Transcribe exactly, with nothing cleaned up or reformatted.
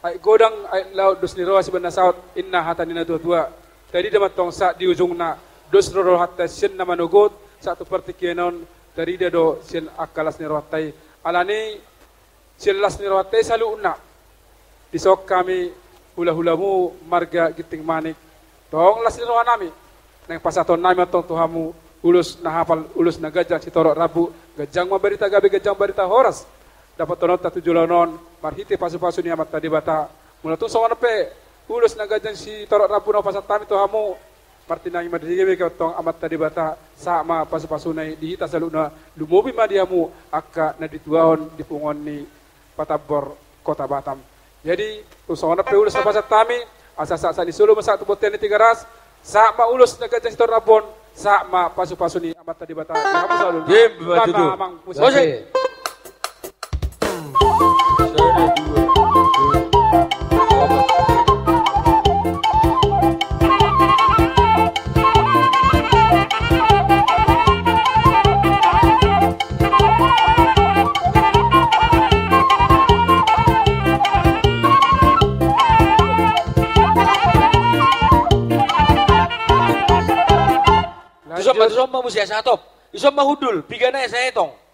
Aek godang, aek laut, dos ni roha sibahen na saut, ninna hata ni na tua-tua. Tarida ma antong sahat di ujungna, dos do rohanta sian na manogot, sahat tu partingkian on, tarida do sian angka las ni rohanta i. Alani i, sian las ni rohanta i saluhutna, dison hami hula-hulamu marga Ginting Manik. Tong las ni rohanami, naeng pasahatonnami antong tu hamu ulos na hapal, ulos na ganjang sitorop rambu, ganjang ma barita gabe, ganjang barita horas. Dapothononta tu joloan on, marhite pasu-pasu ni Amanta Debata. Molo tung songon on pe ulos na ganjang sitorop rambu na hupasahat hami tu hamu, martinangi ma di gabe antong Amanta Debata, sahat ma pasu-pasuna i di hita saluhutna, lumobi ma di hamu angka na dituahon di punguan ni Patambor Kota Batam. Jadi, tung songon on pe ulos na hupasahat hami, asa sahat-sahat ni solu ma sahat tu bontean ni Tigaras, sahat ma ulos na ganjang sitorop rambu on, sahat ma pasu-pasu ni Amanta Debata. Di hamu saluhutna. Game, Batu. Tanda, Amang, musik. Musik. Dison ma, dison ma musik, asa hatop. Dison ma hundul, pigana asa etong.